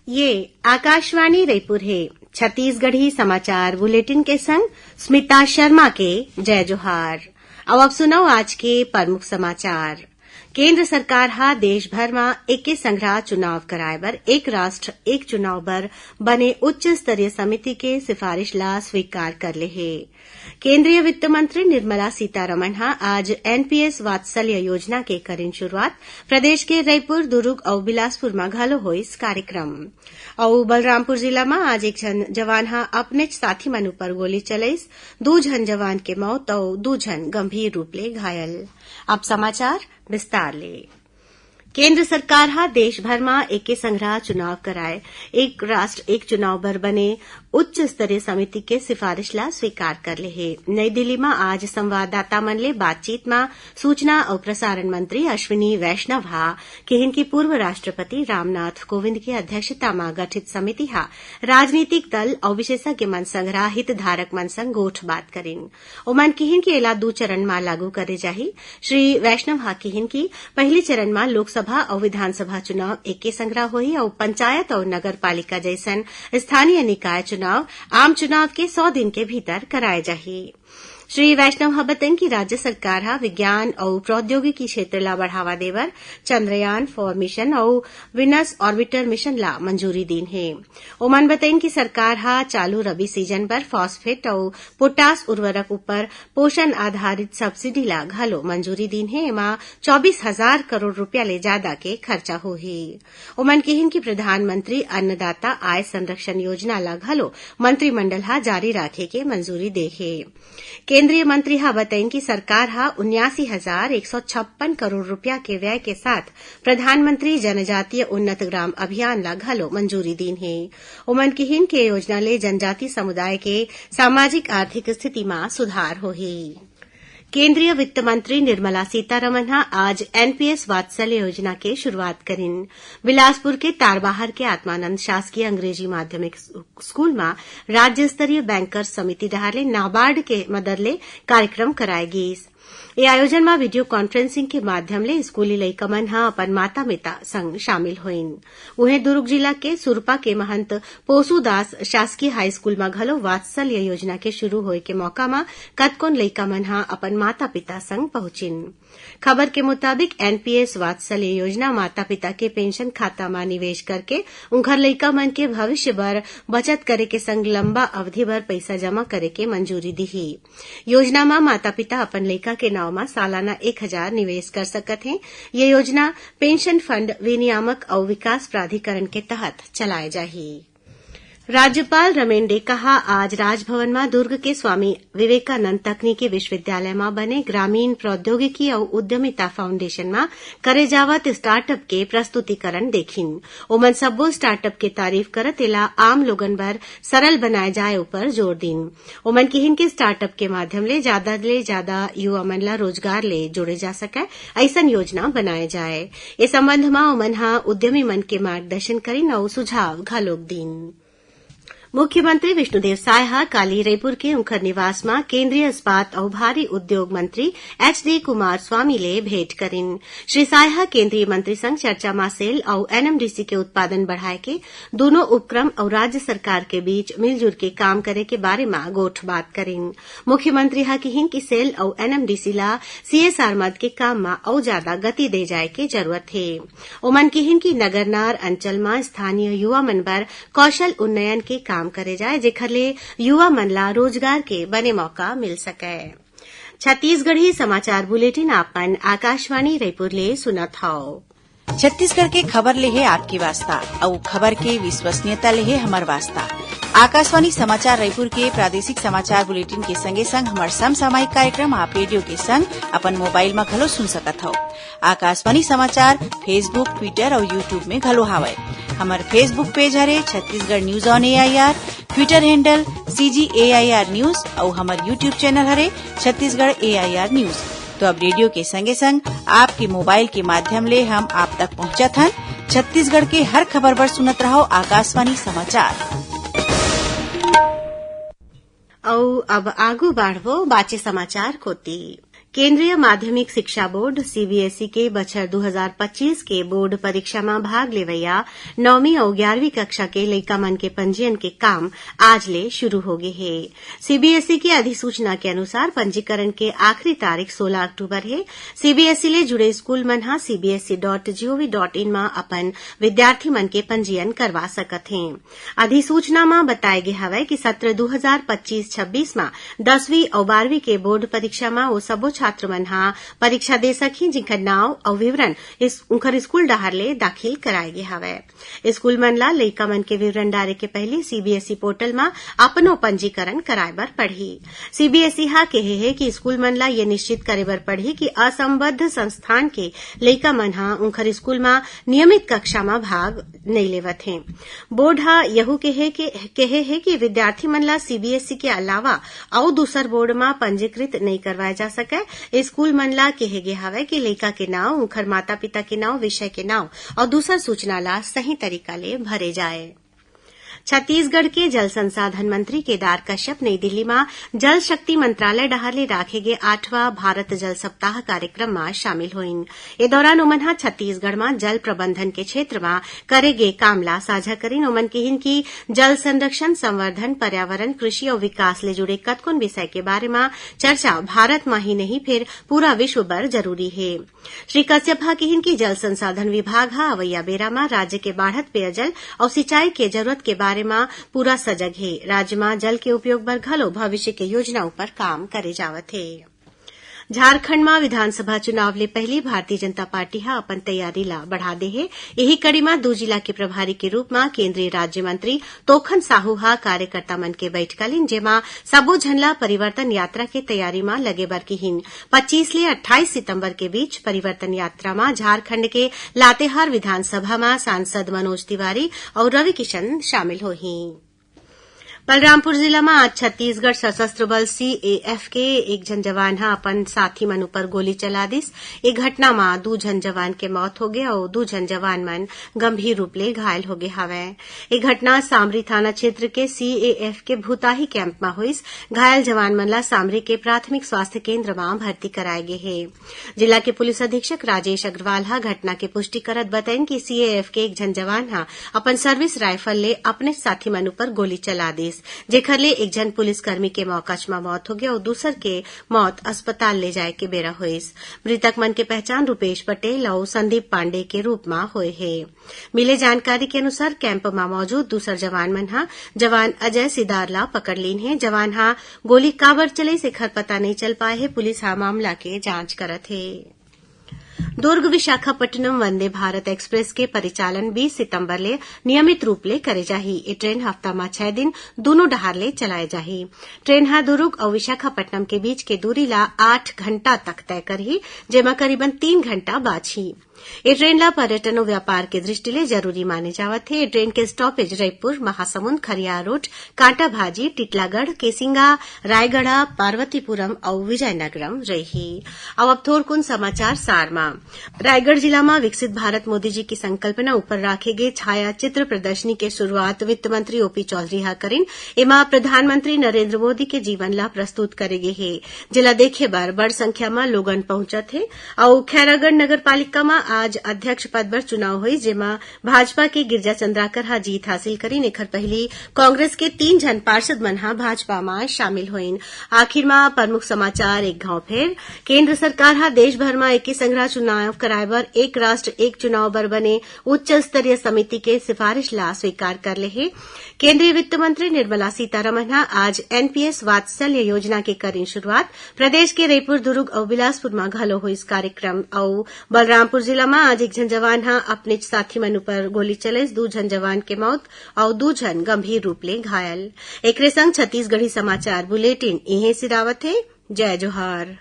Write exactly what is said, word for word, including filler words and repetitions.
ये आकाशवाणी रईपुर हे। छत्तीसगढ़ी समाचार बुलेटिन के संग स्मिता शर्मा के जय जोहार। अब आप सुनव आज के प्रमुख समाचार। केंद्र सरकार ह देश भर म एके संघरा चुनाव कराए बर एक राष्ट्र एक चुनाव बर बने उच्च स्तरीय समिति के सिफारिश ला स्वीकार कर ले हे। केंद्रीय वित्त मंत्री निर्मला सीतारमण ह आज एनपीएस वात्सल्य योजना के करिन शुरुआत। प्रदेश के रईपुर, दुरूग अउ बिलासपुर म घलो होइस कार्यक्रम। अउ बलरामपुर जिला म आज एक झन जवान ह अपनेच साथी मन ऊपर गोली चलइस। दू झन जवान के मौत अउ दू झन गंभीर रूप ले घायल। अब समाचार विस्तार ले। केंद्र सरकार ह देश भर म एके संघरा चुनाव कराए एक राष्ट्र एक चुनाव बर बने उच्च स्तरीय समिति के सिफारिश ला स्वीकार कर ले हे। नई दिल्ली म आज संवाददाता मन ले बातचीत म सूचना अउ प्रसारण मंत्री अश्विनी वैष्णव ह किहिन कि पूर्व राष्ट्रपति रामनाथ कोविंद के अध्यक्षता म गठित समिति ह राजनीतिक दल अउ विशेषज्ञ मन संघरा हितधारक मन संग गोठ बात करिन। ओमन किहिन कि एला दू चरण म लागू करे जाही। श्री वैष्णव ह किहिन कि पहिली चरण म लोकसभा अउ विधानसभा चुनाव एके संघरा होही अउ पंचायत अउ नगर पालिका जइसन स्थानीय निकाय चुनाव आम चुनाव के सौ दिन के भीतर कराए जाही। श्री वैष्णव ह बतइन कि राज्य सरकार ह विज्ञान अउ प्रौद्योगिकी क्षेत्र ला बढ़ावा देबर चंद्रयान फोर मिशन अउ विनस ऑर्बिटर मिशन ला मंजूरी दीन हे। ओमन बतइन कि सरकार ह चालू रबी सीजन बर फॉस्फेट अउ पोटास उर्वरक ऊपर पोषण आधारित सब्सिडी ला घलो मंजूरी दीन हे। एमा चौबीस हजार करोड़ रुपया ले जादा के खर्चा होही। ओमन किहिन कि प्रधानमंत्री अन्नदाता आय संरक्षण योजना ला घलो मंत्रिमंडल ह जारी राखे के मंजूरी दे हे। केंद्रीय मंत्री ह बतइन कि सरकार ह उन्यासी हजार एक सौ छप्पन करोड़ रुपया के व्यय के साथ प्रधानमंत्री जनजातीय उन्नत ग्राम अभियान ला घलो मंजूरी दीन हे। ओमन किहिन के योजना ले जनजाति समुदाय के सामाजिक आर्थिक स्थिति म सुधार होही। केंद्रीय वित्त मंत्री निर्मला सीतारमण ह आज एनपीएस वात्सल्य योजना के शुरुआत करिन। बिलासपुर के तारबहार के आत्मानंद शासकीय अंग्रेजी माध्यमिक स्कूल म राज्य स्तरीय बैंकर्स समिति डहार ले नाबार्ड के मदद ले कार्यक्रम कराए गीस। ए आयोजन म वीडियो कॉन्फ्रेंसिंग के माध्यम ले स्कूली लइका मन ह अपन माता-पिता संग शामिल होइन। उहें, दुरूग जिला के सुरपा के महंत पोसुदास शासकीय हाई स्कूल म घलो वात्सल्य योजना के शुरू होए के मौका म कतकोन लइका मन ह अपन माता-पिता संग पहुंचिन। खबर के मुताबिक, एनपीएस वात्सल्य योजना माता-पिता के पेंशन खाता म निवेश करके उंखर लइका मन के भविष्य बर बचत करे के संग लंबा अवधि बर पइसा जमा करे के मंजूरी दिही। योजना म माता-पिता अपन लइका के नांव म सालाना एक हजार निवेश कर सकत हें। ये योजना पेंशन फंड विनियामक अउ विकास प्राधिकरण के तहत चलाए जाही। राज्यपाल रमेन डेका ह आज राजभवन म दुर्ग के स्वामी विवेकानंद तकनीकी विश्वविद्यालय म बने ग्रामीण प्रौद्योगिकी अउ उद्यमिता फाउंडेशन म करे जावत स्टार्टअप के प्रस्तुतिकरण देखिन। ओमन सब्बो स्टार्टअप के तारीफ करत एला आम लोगन बर सरल बनाए जाए ऊपर जोर दीन। ओमन किहिन कि स्टार्टअप के माध्यम ले जादा ले जादा युवा मन ला रोजगार ले जोड़े जा सकय, अइसन योजना बनाए जाए। ए संबंध म ओमन ह उद्यमी मन के मार्गदर्शन करिन अउ सुझाव घलोक दीन। मुख्यमंत्री विष्णुदेव साय ह काली रईपुर के उंखर निवास म केंद्रीय इस्पात अउ भारी उद्योग मंत्री एचडी कुमार स्वामी ले भेंट करिन। श्री साय ह केंद्रीय मंत्री संग चर्चा म सेल अउ एनएमडीसी के उत्पादन बढ़ाए के दूनों उपक्रम अउ राज्य सरकार के बीच मिलजुल के काम करे के बारे म गोठबात करिन। मुख्यमंत्री ह किहिन कि सेल अउ एनएमडीसी ला सीएसआर मद के काम म अउ जादा गति दे जाए के जरूरत हे। ओमन किहिन कि नगरनार अंचल म स्थानीय युवा मन बर कौशल उन्नयन के काम करे जाए, जेखर ले युवा मन ला रोजगार के बने मौका मिल सकय। छत्तीसगढ़ी समाचार बुलेटिन आपन आकाशवाणी रईपुर ले सुनत हव। छत्तीसगढ़ के खबर ले हे आपके वास्ता, अउ खबर के विश्वसनीयता ले हे हमर वास्ता। आकाशवाणी समाचार रईपुर के प्रादेशिक समाचार बुलेटिन के संगे संग हमर समसामयिक कार्यक्रम आप रेडियो के संग अपन मोबाइल म घलो सुन सकत हव। आकाशवाणी समाचार Facebook, Twitter अउ YouTube में घलो हावय। हमर Facebook पेज हरे Chhattisgarh news on AIR, Twitter handle CG AIR news अउ हमर YouTube चैनल हरे छत्तीसगढ़ एआईआर न्यूज। तो अब रेडियो के संगे संग आपके मोबाइल के माध्यम ले हम आप तक पहुंचत हन। छत्तीसगढ़ के हर खबर बर सुनत रहव आकाशवाणी समाचार। अउ अब आगू बाढ़बो बाचे समाचार कोती। केंद्रीय माध्यमिक शिक्षा बोर्ड, सीबीएसई, के बछर दू हजार पच्चीस के बोर्ड परीक्षा म भाग लेवइया नौवीं अउ ग्यारहवीं कक्षा के लइका मन के पंजीयन के काम आज ले शुरू हो गे हे। सीबीएसई के अधिसूचना के अनुसार पंजीकरण के आखिरी तारीख सोलह अक्टूबर हे। सीबीएसई ले जुड़े स्कूल मन ह CBSE dot GOV dot in म अपन विद्यार्थी मन के पंजीयन करवा सकत हें। अधिसूचना म बताए गे हवय कि सत्र दू हजार पच्चीस छब्बीस म दसवीं अउ बारहवीं के बोर्ड परीक्षा म ओ सबो छात्र मन ह परीक्षा दे सकही, जिंकर नाव अउ विवरण इस, उंकर स्कूल डहार ले दाखिल कराए गे हवय। स्कूल मन ला लइका मन के विवरण डारे के पहिली सीबीएसई पोर्टल म अपनो पंजीकरण कराए बर पड़ही। सीबीएसई ह केहे हे कि स्कूल मन ला ये निश्चित करे बर पड़ही कि असंबद्ध संस्थान के लइका मन ह उंखर स्कूल म नियमित कक्षा म भाग नइ लेवत हें। बोर्ड ह यहू केहे के, केहे हे कि विद्यार्थी मन ला सीबीएसई के अलावा अउ दूसर बोर्ड म पंजीकृत नइ करवाए जा सकय। स्कूल मन ला केहे गे हवय कि लइका के नाव, उंखर माता-पिता के नाव, विषय के नाव अउ दूसर सूचना ला सही तरीका ले भरे जाए। छत्तीसगढ़ के जल संसाधन मंत्री केदार कश्यप नई दिल्ली म जल शक्ति मंत्रालय डहार ले राखे गे आठवां भारत जल सप्ताह कार्यक्रम म शामिल होइन। ए दौरान ओमन ह छत्तीसगढ़ म जल प्रबंधन के क्षेत्र म करे गे काम ला साझा करिन। ओमन किहिन कि जल संरक्षण, संवर्धन, पर्यावरण, कृषि अउ विकास ले जुड़े कतकोन विषय के बारे म चर्चा भारत म ही नहीं, फेर पूरा विश्व बर जरूरी हे। श्री कश्यप ह किहिन कि जल संसाधन विभाग ह अवइया बेरा म राज्य के बाढ़त पेयजल अउ सिंचाई के जरूरत के बारे म पूरा सजग हे। राज्य म जल के उपयोग बर घलो भविष्य के योजना उपर काम करे जावत हे। झारखंड म विधानसभा चुनाव ले पहिली भारतीय जनता पार्टी ह अपन तैयारी ला बढ़ा दे हे। इही कड़ी म दू जिला के प्रभारी के रूप म केंद्रीय राज्य मंत्री तोखन साहू ह कार्यकर्ता मन के बैठका लीन, जेमा सबो झन ला परिवर्तन यात्रा के तैयारी म लगे बर किहिन। पच्चीस ले अट्ठाईस सितंबर के बीच परिवर्तन यात्रा म झारखंड के लातेहार विधानसभा म सांसद मनोज तिवारी अउ रवि किशन शामिल होही। बलरामपुर जिला म आज छत्तीसगढ़ सशस्त्र बल सीएएफ के एक झन जवान ह अपन साथी मन ऊपर गोली चला दिस। ए घटना म दू झन जवान के मौत होगे अउ दू झन जवान मन गंभीर रूप ले घायल होगे हवय। ए घटना सामरी थाना क्षेत्र के सीएएफ के भूताही कैंप म होइस। घायल जवान मन ला सामरी के प्राथमिक स्वास्थ्य केंद्र म भर्ती कराए गे हे। जिला के पुलिस अधीक्षक राजेश अग्रवाल ह घटना के पुष्टि करत बताइन कि सीएएफ के एक झन जवान ह अपन सर्विस राइफल ले अपने साथी मन ऊपर गोली चला दिस, जेखर ले एक झन पुलिसकर्मी के मौकाच म मौत होगे अउ दूसर के मौत अस्पताल ले जाए के बेरा होइस। मृतक मन के पहचान रूपेश पटेल अउ संदीप पांडे के रूप म होए हे। मिले जानकारी के अनुसार, कैंप म मौजूद दूसर जवान मन ह जवान अजय सिदार ला पकड़ लीन हे। जवान ह गोली काबर चलइस, एखर पता नइ चल पाए हे। पुलिस ह मामला के जांच करत हे। दुर्ग विशाखापट्टनम वंदे भारत एक्सप्रेस के परिचालन बीस सितंबर ले नियमित रूप ले करे जाही। ए ट्रेन हफ्ता म छह दिन दूनों डहार ले चलाए जाही। ट्रेन ह दुर्ग अउ विशाखापट्टनम के बीच के दूरी ला आठ घंटा तक तय करही, जेमा करीबन तीन घंटा बांचही। ए ट्रेन ला पर्यटन अउ व्यापार के दृष्टि ले जरूरी माने जावत हे। ए ट्रेन के स्टॉपेज रईपुर, महासमुंद, खरियारोट, कांटाभाजी, टिटलागढ़, केसिंगा, रायगढ़ा, पार्वतीपुरम अउ विजयनगरम रही। अउ अब थोरकुन समाचार सार म। रायगढ़ जिला म विकसित भारत मोदी जी की संकल्पना ऊपर राखे गे छाया चित्र प्रदर्शनी के शुरुआत वित्त मंत्री ओपी चौधरी ह करिन। एमा प्रधानमंत्री नरेंद्र मोदी के जीवन ला प्रस्तुत करे गे हे, जेला देखे बर बड़ संख्या म लोगन पहुंचत हे। अउ खैरागढ़ नगर पालिका म आज अध्यक्ष पद बर चुनाव होइस, जेमा भाजपा के गिरजा चंद्राकर ह जीत हासिल करिन। एखर पहिली कांग्रेस के तीन झन पार्षद मन ह भाजपा म शामिल होइन। आखिर म प्रमुख समाचार एक घाव फेर। केंद्र सरकार ह देश भर म एके संघरा चुनाव कराए बर एक राष्ट्र एक चुनाव बर बने उच्च स्तरीय समिति के सिफारिश ला स्वीकार कर ले हे। केंद्रीय वित्त मंत्री निर्मला सीतारमण ह आज एनपीएस वात्सल्य योजना के करिन शुरुआत। प्रदेश के रईपुर, दुर्ग अउ बिलासपुर म घलो होइस कार्यक्रम। अउ बलरामपुर जिला म आज एक झन जवान ह अपनेच साथी मन ऊपर गोली चलइस, दू झन जवान के मौत अउ दू झन गंभीर रूप ले घायल। एकरे संग छत्तीसगढ़ी समाचार बुलेटिन इहें सिरावत हे। जय जोहार।